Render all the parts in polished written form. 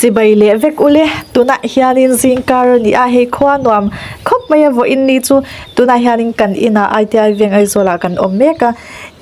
Chibai leh vek ule, tunah hianin zingkar a ni a, hei khua nuam khawp mai a vawiin ni chu tunah hianin kan inah ITI veng Aizawlah kan awm mek a,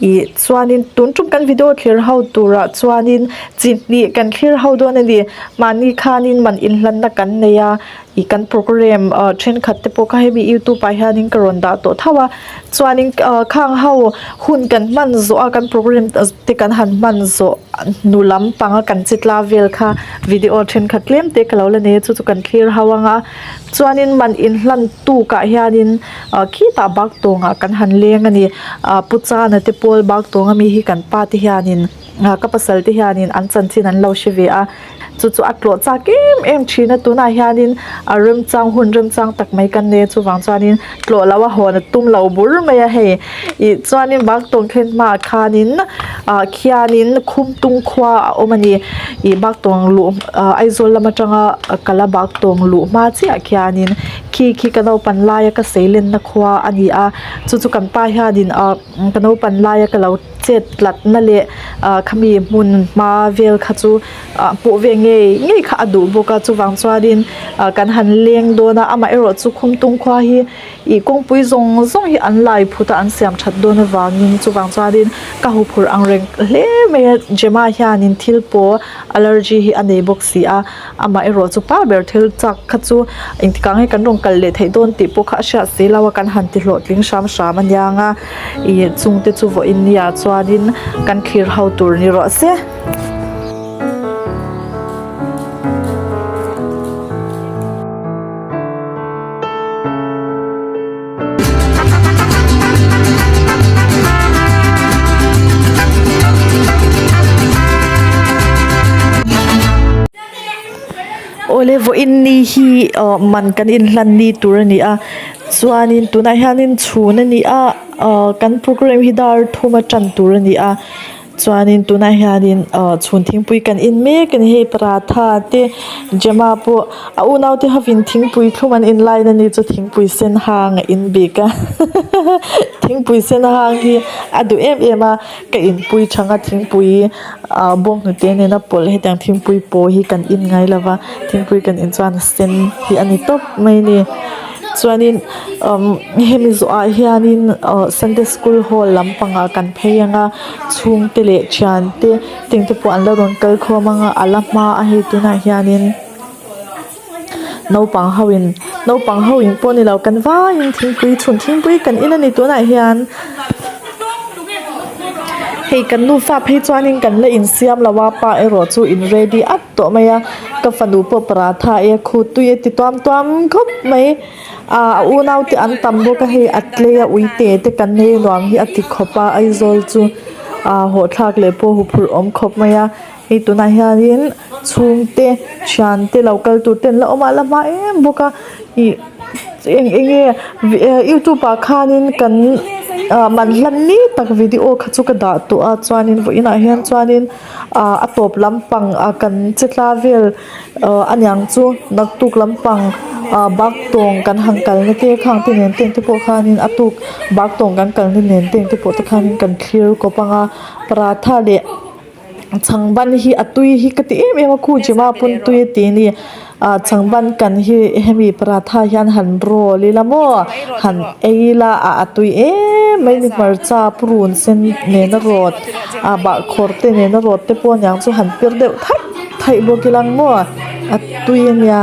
ih chuanin tun tum kan video thlir ho turah chuanin chi hnih kan thlir ho dawn a ni, mahni khanin man inhlanna kan nei a, ih kan program ah thenkhat te pawh kha hemi youtube ah hianin ka rawn dah tawh tho a chuanin ah khang ho hun kan hman zawh a kan program te kan han hman zawh hnu lampang a kan che tla vel kha video thenkhat tlem te ka lo la nei a chu chu kan thlir ho ang a chuanin man inhlan tuk ah hianin ah khitah bak tawngah kan han leng a ni ah pu chana te pawl bak tawng ami hi kan pa te hianin ah ka pasal te hianin an chanchin an lo hre ve a. Chu chu a tlawh chak em em thin a tunah hianin a remchang hun remchang tak mai kan nei a chuvang chuanin tlawh loh a hawn a tum lo bur mai a hei ih chuanin bak tawng thlen hmaah khanin ah khianin khumtung khua a awm a ni ih bak tawng luh ah Aizawl lam atanga kala bak tawng luh hma chiah khianin khi khi ka naupan laia ka seilenna khua a ni a chu chu kan pa hianin ah ka naupan laia ka lo. Chet tlatna leh ah khami hmun hma vel kha chu ah hmuh ve ngei ngei kha a duh bawk a chuvang chuanin ah kan han leng dawn a amaherawh chu khumtung khua hi ih kawngpui zawng zawng hi an lai phut a an siam that dawn avangin chuvang chuanin ka huphurh ang reng hle mai a Gemma hianin thil pawh allergy hi a nei bawk si a. Amaherawh chu pa ber thil chak kha chu engtikah nge kan rawn kal leh theih dawn tih pawh kha a hriat si lo a, kan han ti hlawhtling hram hram a niang a, ih chungte chu vawiin nia chuanin kan thlir ho tur ni rawh se. Awle vawiin ni hi ah man kan inhlan ni tur a ni a chuanin tunah hianin chhun a ni a ah kan program hi dar thum a tan tur a ni a chuanin tunah hianin ah chhun thingpui kan en mek a ni hei paratha te Gemma pawh a unau te hovin thingpui thlum an in lain a ni chu thingpui sen hang a in bik a thingpui sen hang hi a duh em em a. Ka inpui chhanga thingpui ah bawnghnute nena pawlh hetiang thingpui paw hi kan in ngai lo va thingpui kan in chuan a sen hi a ni tawp mai a ni chuanin umm hemi zawhah hianin ah sunday school hall lampangah kan phei ang a chhungte leh thiante tengte pawh an la rawn kal khawm ang a a la hma a hei tunah hianin. Naupang ho in naupang ho in pawh a ni lo kan vaiin thingpui chhun thingpui kan in a ni tunah hian hei kan nufa phei chuanin kan la insiam lo a pa erawh chu in ready at tawh mai a ka fanu pawh paratha e khu tui a ti tuam tuam khawp mai ah a unau te an tam bawk a hei a tlei a uite te kan nei nuam hi a ti khawp a Aizawl chu ah hawhthlak leh pawh huphurh awm khawp mai a. Hei tunah hianin chhungte thiante lo kal tur te an la awm a a la hma em bawk a ih eng eng nge youtube ah khanin kan ah man hlan ni tak video kha chu ka dah tawh a chuanin vawiinah hian chuanin ah a tawp lampang ah kan che tla vel ah aniang chu naktuk lampang ah bak tawng kan han kalna te khang te nen te ang te pawh khanin a tuk bak tawng kan kalna nen te ang te pawh te khanin kan thlir kawp ang a paratha leh. Chhangban hi a tui hi ka ti em em a khu Gemma pawn tui a ti a ni ah chhangban kan hi hemi paratha hian han roll ila maw han ei ila ah a tui em mai ni hmarcha purun sen nena rawt ah bahkhawr te nena rawt te pawh aniang chu han pir deuh thaih thaih bawk ila ang maw a tui a nia.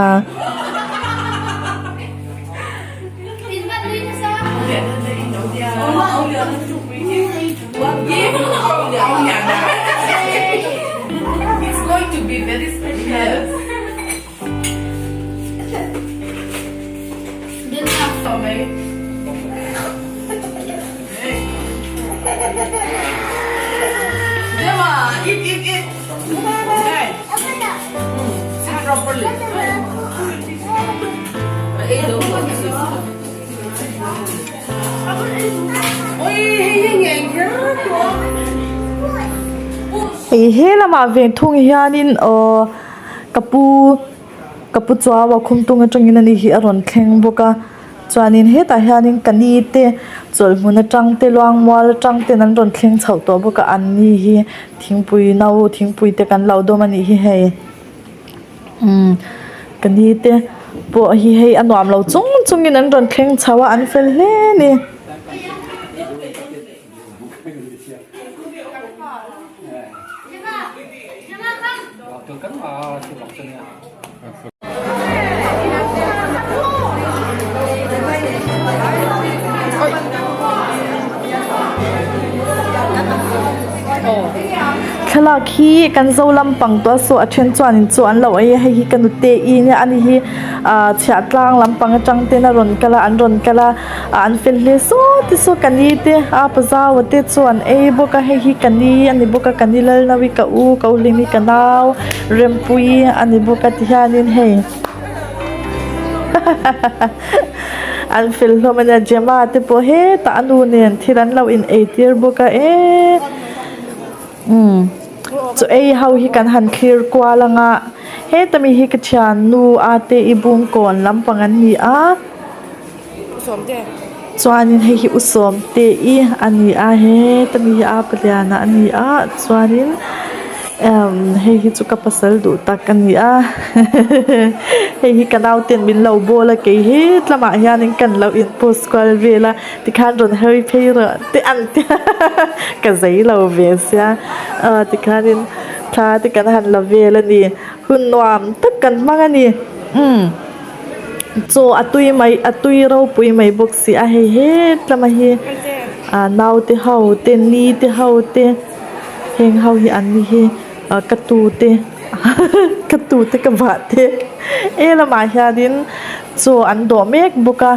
Hei he lamah ve thung hianin aw ka pu ka pu chuau a khumtung atangin ani hi a rawn thleng bawk a chuanin hetah hianin ka ni te chawlhmun atang te luangmual atang ten an rawn thleng chhoh tawh bawk a an ni hi thingpui no thingpui te kan lo dawm a nih hi hei. Umm ka ni te pawh hi hei a nuam lo chung chungin an rawn thleng chho a an fel hle a ni. Thlalak hi kan zo lampang tawh a saw a then chuanin chaw an lo ei a hei hi ka nute i nia ani hi ah chhiah tlang lampang atang ten a rawn kal a an rawn kal a ah an fel hle sawt te saw ka ni te a pazaua te chaw an ei bawk a hei hi ka ni a ni bawk a ka ni lalno-i ka u ka u hlimi ka nau Rempuii a ni bawk a ti hianin hei an fel hlawm a nia Gemma te pawh hetah a nu nen thil an lo in ei tir bawk a eee umm chaw ei ho hi kan han thlir kual ang a heta mi hi ka thiannu a te i bungkawn lampang an ni a. Chuanin hei hi u Sawmte i a ni a heta mi hi a paliana a ni a chuanin emm hei hi chu ka pasal duh tak a ni a hei hi ka nauten min lo bawl a kei het lamah hianin kan lo in post kual vel a tikhan rawn hawi phei rawh te ang te ka zei lo ve sia aw tikhanin thla te kan han la vel a ni hun nuam tak kan hmang a ni umm. Chaw a tui mai a tui ropui mai bawk si a hei het lama hi ah naute ho te ni te ho te heng ho hi an ni hi ah ka tu te ka tu te ka vah te he lamah hianin chaw an dawh mek bawk a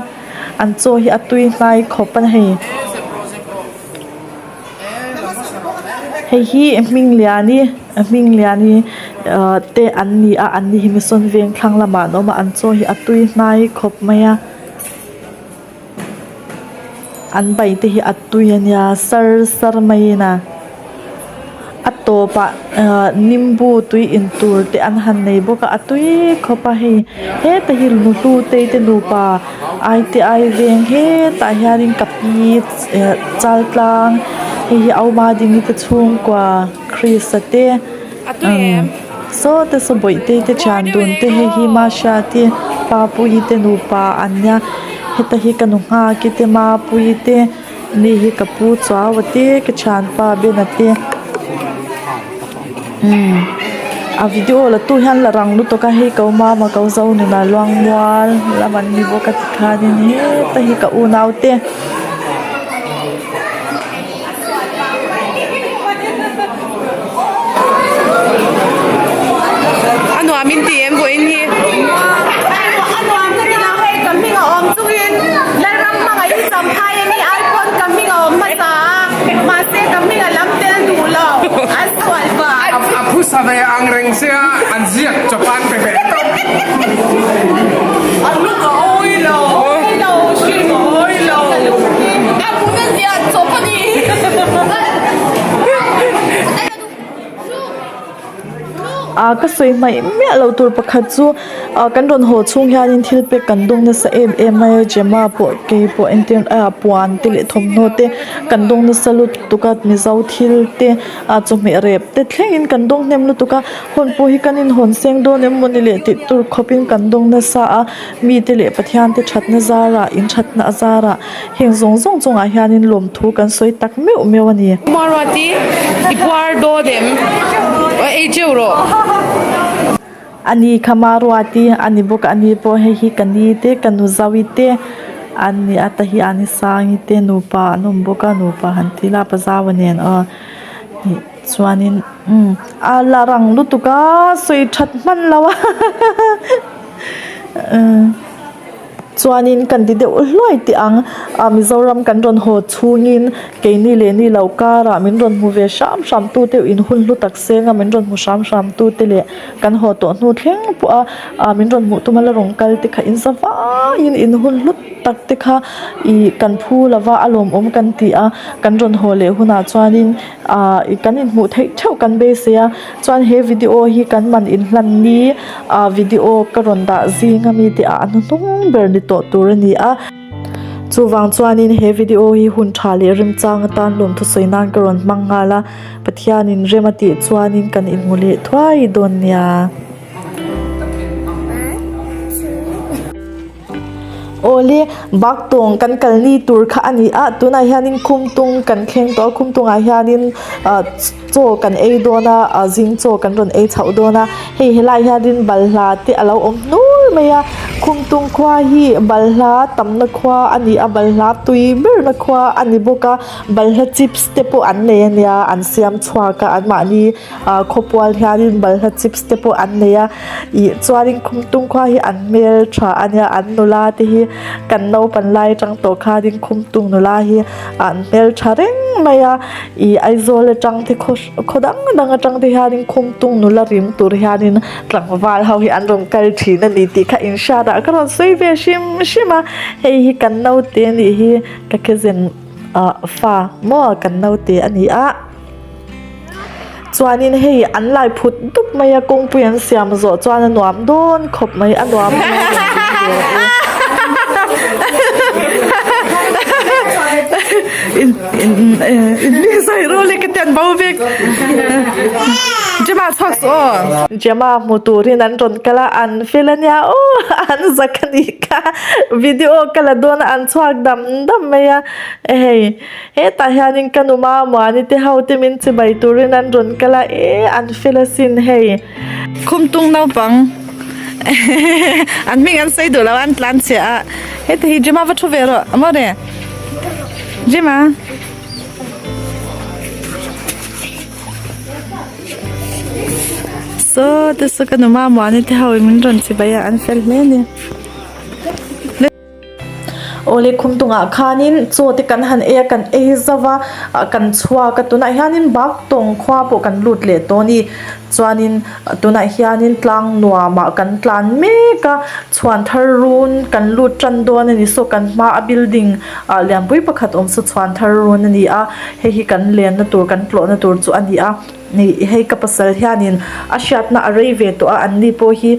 an chaw hi a tui hnai khawp a hei. Hei hi Hmingliani Hmingliani ah te an ni a an ni hi Mission veng thlang lamah an awm a an chaw hi a tui hnai khawp mai a an bai te hi a tui a nia sar sar maiin a. A tawpah ahh nimbu tui in tur te an han nei bawk a a tui khawp a hei heta hi nu hlutei te nupa ai te ai veng hetah hianin ka pi eh chal tlang hei hi au madingi te chhungkua christ-a te umm saw te saw bawihte te thian dun te hei hi mahriati papuii te nupa an nia heta hi ka nu nghaki te mapuii te. Mi hi ka pu chuau a te ka thianpa Ben a te umm a video la tu hian la rang lutuk a hei ko mama ko zo nuna luang mual lam an ni bawk a tikhanin heta hi ka unau te. A nuam in ti em vawiin hi. A nuam ka ti lo hei ka hming a awm chungin Lalram hmangaih hi Champhai a ni ai pawn ka hming a awm hmasa a mahse ka hming a lam tel duh lo an sual vang. A phusa ve ang reng sia an ziak chawp an pe ve tawp. A lung a awi lo. Awi lo hrim awi lo. Ka lung hi. A hmun a ziah chawp a ni. Ah ka sawi hmaih miah lo tur pakhat chu ah kan rawn haw chhung hianin thil pek kan dawng nasa em em mai a Gemma pawh kei pawh entir ah puan te leh thawmhnaw te kan dawng nasa lutuk a mizo thil te ah chawhmeh rep te thlengin kan dawng hnem lutuk a hawn pawh hi kan inhawn seng dawn em mawni leh tih tur khawpin kan dawng nasa a mite leh Pathian te thatna zarah in thatna a zarah. Heng zawng zawng chungah hianin lawmthu kan sawi tak meuh meuh a ni. Maruati, i puar dawn em? Ei teuh rawh. A ni kha Maruati a ni bawk a, a ni pawh hei hi ka ni te, ka nu Zaui te an ni a, ta hi a ni Sangi te nupa an awm bawk a, nupa han ti ila Pazaua nen aw chuanin umm a la rang lutuk a sawi that hman lo a umm. Chuanin kan ti deuh hluai teh ang ah Mizoram kan rawn haw chhungin keini leh ni lo karah min rawn hmu ve hram hram tu te in hun hlu tak senga min rawn hmu hram hram tu te leh kan haw tawh hnu thleng pawh a ah min rawn hmuh tuma la rawn kal te kha in za vaiin in hun hlu tak te kha ih kan phu lova a lawmawm kan ti a kan rawn haw leh hunah chuanin ah kan inhmuh theih theuh kan beisei a chuan he video hi kan man inhlan ni. Ah video ka rawn dah zing ami te ah a hnuhnung ber ni tawh tur a ni a chuvang chuanin he video hi hun tha leh remchang atan lawm thusawi nan ka rawn hmang nghal a Pathianin rem a tih chuanin kan inhmu leh thuai dawn nia. Awle, Baktawng kan kal ni tur kha a ni a, tunah hianin Khumtung kan thleng tawh a, Khumtungah hianin ah chaw kan ei dawn a, ah zing chaw kan rawn ei chhoh dawn a, hei helaiah hianin balhla te a lo awm hnur mai a, Khumtung khua hi balhla tamna khua a ni a, balhla tui berna khua a ni bawk a, balhla chips te pawh an nei a nia, an siam chhuak a, anmahni ah khawpual hianin balhla chips te pawh an nei a ih chuanin khumtung khua hi an hmel tha a nia an nula te hi kan naupan lai atang tawh khanin khumtung nula hi an hmel tha reng mai a ih Aizawl atang te khaw khaw dang dang atang te hianin khumtung nula rim tur hianin tlangval ho hi an rawn kal thin a ni tih kha in hriat ah ka rawn sawi ve hrim hrim a hei hi kan naute a nih hi ka cousin ah fa maw kan naute a ni a. Chuanin hei an lai phut dup mai a kawngpui an siam zawh chuan a nuam dawn khawp mai a nuam Gemma hmu turin an rawn kal a an fel ania aw an zak a nih kha video ka la dawn a an chhuak dam dam mai a hei. Hetah hianin ka nu Mamuani te ho te min chibai turin an rawn kal a, e an fel asin hei. Khumtung naupang an hming an sawi duh lo a an tlan chhiah a, heti hi Gemma va thu ve rawh a maw le Gemma. Saw te saw ka nu Mamuani te ho in min rawn chibai a an fel hle a ni. Awle khumtungah khanin chaw te kan han ei a kan ei zauh a ah kan chhuak a tunah hianin baktawng khua pawh kan lut leh tawh a ni chuanin tunah hianin tlang nuamah kan tlan mek a chhuan thar run kan lut tan dawn a ni saw kan hma a building ah lianpui pakhat awm saw chhuan thar run a ni a hei hi kan lenna tur kan tlawhna tur chu a ni a ih hei ka pasal hianin a hriatna a rei ve tawh a an ni pawh hi.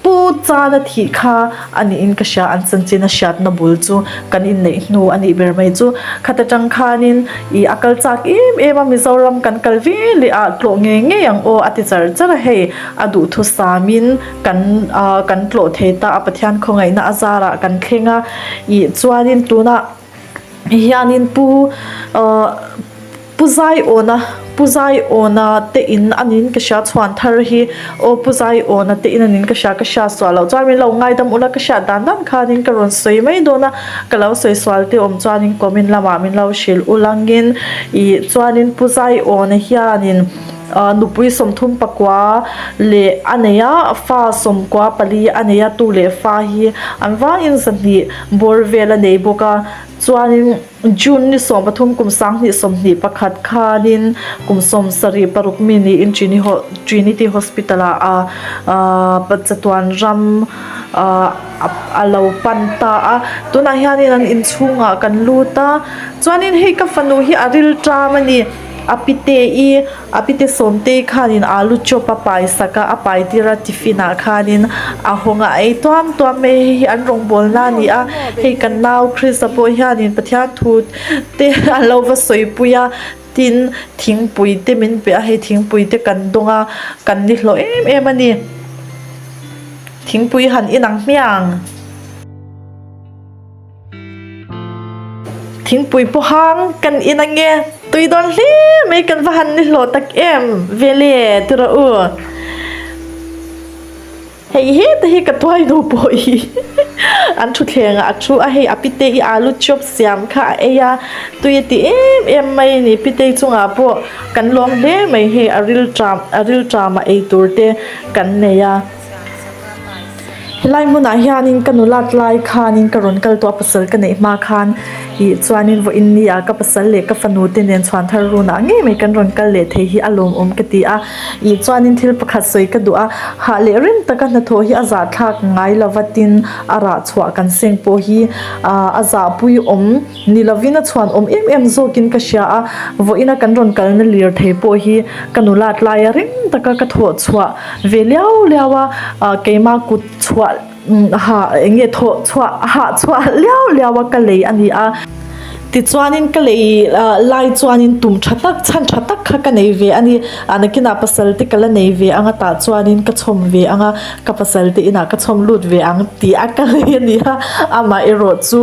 Pu Chana thih kha a niin ka hria, an chanchin a hriatna bul chu kan inneih hnu a nih ber mai chu. Khat atang khanin ih a kal chak em em a, Mizoram kan kal ve leh ah tlawh ngei ngei ang aw a ti char char a, hei a duhthusamin kan ah kan tlawh thei ta a, Pathian khawngaihna a zarah kan thleng a, ih chuanin tunah hianin Pu ah Pu Zaiawna, Pu Zaiawna te in a niin ka hria chhuan thar hi aw Pu Zaiawna te in a niin ka hria ka hria sual loh chuan min lo ngaidam ula ka hriat dan dan khanin ka rawn sawi mai dawn a ka lo sawi sual te awm chuanin comment lamah min lo hrilh ulangin ih chuanin Pu Zaiawna hianin ah nupui 34 leh a nei a fa 14 a nei a tu leh fa hi an vangin 200 bawr vel a nei bawk a chuanin. June ni 13 kum 2021 khanin kum 76 mi niin Trinity Hospital ah a chatuan ram a lo pan ta a. Tunah hianin an inchhungah kan lut a, chuanin hei ka fanu hi a rilṭam a ni. A pite i a pite sawmtei khanin alu chop a pai sak a, a pai tir a tiffin ah khanin a hawng a ei tuam tuam mai a, hei hi an rawngbawlna a ni a, hei kan nau Krista pawh hianin Pathian thu te a lo va sawipui a, tin thingpui te min pe a, hei thingpui te kan dawng a, kan ni hlawh em em a ni, thingpui han inang hmiang. Thingpui pawhang kan in ange tui dawn hle mai kan va han ni hlawh tak em vele ti rawh u hei heta hi ka tuai nu pawh hi an thutthleng ah a thu a hei a pite i alu chop siam kha a ei a tui a ti em em mai a ni pite chungah pawh kan lawm hle mai hei a rilṭam a rilṭam a ei tur te kan nei a. Helai hmunah hianin ka nulat lai khanin ka rawn kal tawh a pasal ka neih hma khan ih chuanin vawiin ni ah ka pasal leh ka fanu te nen chhuan thar runah ngei mai kan rawn kal leh thei hi a lawmawm ka ti a ih chuanin thil pakhat sawi ka duh a hah leh rim taka hnathawh hi a zahthlak ngai lova tin a rah chhuah kan seng pawh hi ah a zahpui awm Ni lovin a chhuan awm em em zawkin ka hria a, vawiina kan rawn kalna lirthei pawh hi ka nulat laia ring taka ka thawh chhuah ve liau liau a, keima kut chhuah ha eng nge thawh chhuah hah chhuah liau liau a ka lei a ni a. Tichuanin ka lei lai chuanin tum tha tak chhan tha tak kha ka nei ve a ni. A nakinah pasal te ka la nei ve ang a tah chuanin ka chhawm ve ang a, ka pasal te inah ka chhawm lut ve ang tih a ka lei a ni a, amah erawh chu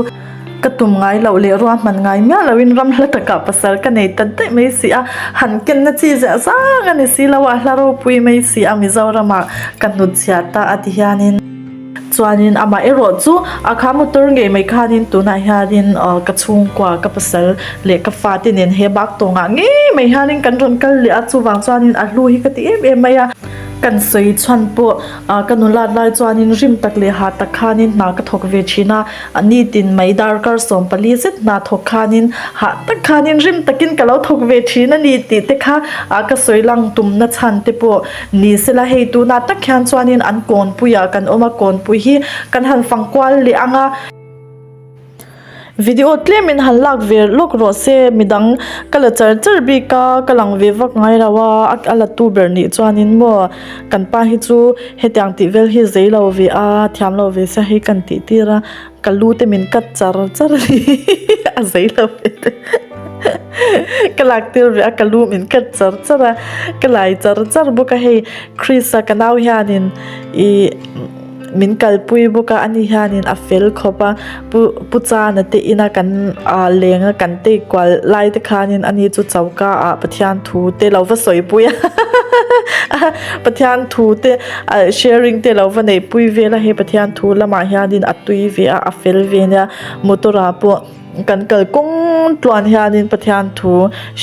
ka tum ngai loh leh ruahman ngai miah loin ram hla takah pasal ka nei ta daih mai si a, han kenna chi ziah zang a ni si lo a, hla ropui mai si a Mizoramah ka hnutchhiah ta a ti hianin. Chuanin amah erawh chu a kha motor ngei mai khanin tunah hianin aw ka chhungkua ka pasal leh ka fate nen he bak tawngah ngei mai hianin kan rawn kal leh a chuvang chuanin a hlu hi ka ti em em mai a. Kan sawi chhan pawh ah ka nulat lai chuanin rim tak leh ha tak khanin hna ka thawk ve thin a, a nitin mai darkar 14 zet hna thawk khanin hah tak khanin rim takin ka lo thawk ve thin a ni tih te kha ah ka sawi lang tumna chhan te pawh Ni sela hei tunah tak hian chuanin an kawnpuiah kan awm a, kawnpui hi kan han fang kual leh ang a. Video tlemin han lak ve lawk rawh se, midang ka la char char bik a, ka lang ve vak ngai lo a, a la tu ber nih chuanin maw kan pa hi chu hetiang tih vel hi zei lo ve a, thiam lo ve sia hei kan tih tir a, ka lu te min cut char char a ni a zei lo ve te. Ka lak tir ve a ka lu min cut char char a ka lai char char bawk a hei Chris-a ka nau hianin ih min kalpui bawk a ani hianin a fel khawp a pu pu chana te ina kan ah leng a kan tei kual lai te khanin ani chu choka ah Pathian thu te lo va sawi pui a Pathian thu te ah sharing te lo va neih pui vel a hei Pathian thu lamah hianin a tui ve a a fel ve nia motor ah pawh. Kan kal kawng tluan hianin Pathian thu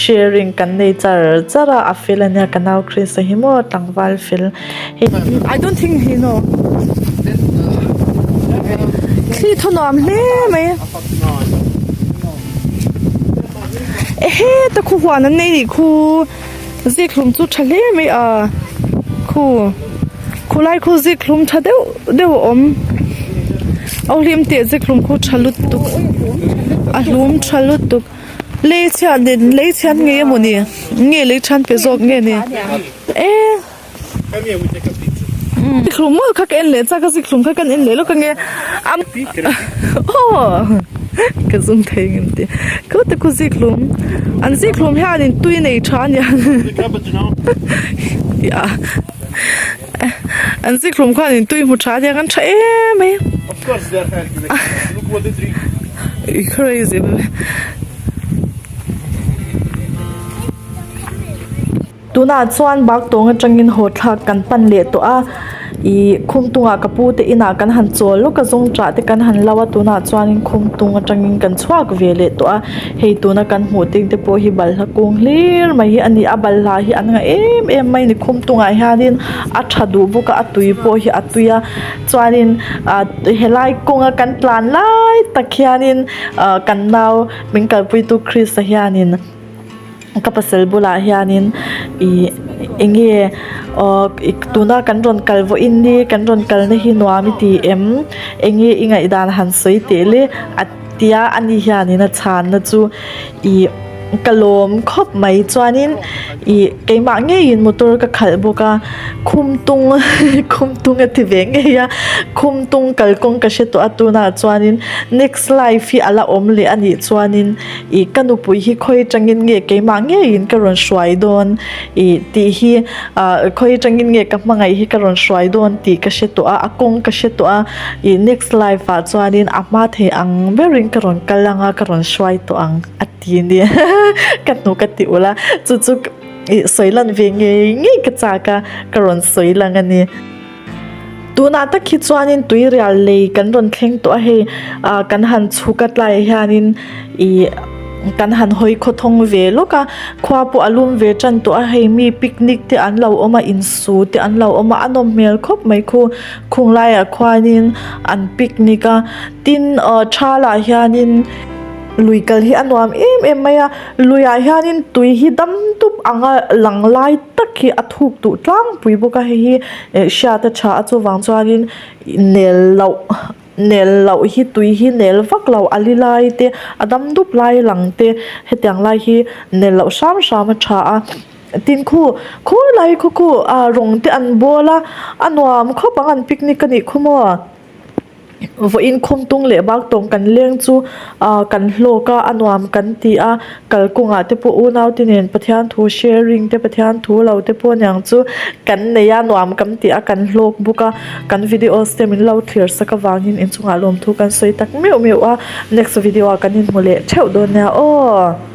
sharing kan nei char char a, a fel ania ka nau Krista hi maw tlangval fel hei. I don't think he know. Thli thaw nuam hle mai. Ehe ta khu huan an nei nih khu zikhlum chu tha hle mai a khu khulai khu zikhlum tha deuh deuh a awm a hlim teh zikhlum khu tha lutuk a hlum tha lutuk lei chhiat nen lei chhiat ngei emawni nge lei than pe zawk nge ni e. Zikhlum mawlh kha ka en leh chak a zikhlum kha kan en leh lawk ange aw ka zum thei ngem tih khaw te khu zikhlum an zikhlum hianin tui nei tha ania an zikhlum khuanin tui hmu tha ania kan tha em mai crazy. Tunah chuan bak tawng atangin haw thlak kan pan leh tawh a ih khumtungah ka pu te inah kan han chawl lawk a zawng ṭah te kan han lo a tunah chuanin khumtung atangin kan chhuak ve leh tawh a hei tuna kan hmuh ting te pawh hi balhla kung hlir mai hi a ni a balhla hi an ngah em em mai a ni khumtungah hianin a tha duh bawk a a tui pawh hi a tui a chuanin ah helai kawnga kan tlan lai tak hianin ah kan nau min kalpuitu Krista hianin. Ka pasal bulah hianin ih eng nge aw tuna kan rawn kal vawiin ni kan rawn kalna hi nuam i ti em eng nge i ngaihdan han sawi teh le a tia ani hianin a chhanna chu ih ka lawm khawp mai chuanin ih keimah ngeiin motor ka khalh bawk a khumtung khumtung a ti ve ngei a khumtung kalkawng ka hre tawh a tunah chuanin next life hi a la awm leh a nih chuanin. Ih ka nupui hi khawi atangin nge keimah ngeiin ka rawn hruai dawn ih tih hi ah khawi atangin nge ka hmangaih hi ka rawn hruai dawn tih ka hre tawh a a kawng ka hre tawh a ih next life ah chuanin a hma thei ang berin ka rawn kal ang a ka rawn hruai tawh ang a ti nia ka hnu ka ti ulh a chu chu ih sawi lan ve ngei ngei ka chak a ka rawn sawi lang a ni. Tunah tak hi chuanin tuirial lei kan rawn thleng tawh a hei ah kan han chhuk a tlaiah hianin ih kan han hawi khawthawng ve lawk a khua pawh a lum ve tan tawh a hei mi picnic te an lo awm a insu te an lo awm a a nawm hmel khawp mai khu khung laiah khuanin an picnic a tin ah thalah hianin lui kal hi a nuam em em mai a luiah hianin tui hi dam dup anga lang lai tak hi a thuk duh tlangpui bawk a hei hi eh hriat a tha a chuvang chuanin nel loh nel loh hi tui hi nel vak lo a li lai te a dam dup lai lang te hetiang lai hi nel loh hram hram a tha a tin khu khulai khaw khu ah rawng te an bawl a a nuam khawp ang an picnic a nih khu maw. Vawiin khumtung leh bak tawng kan leng chu ah kan hlawk a a nuam kan ti a kalkawngah te pawh unau te nen Pathian thu sharing te Pathian thu lo te pawh aniang chu kan nei a nuam kan ti a kan hlawk bawk a kan videos te min lo thlir sak avangin inchungah lawmthu kan sawi tak meuh meuh a next video ah kan inhmu leh theuh dawn nia aw.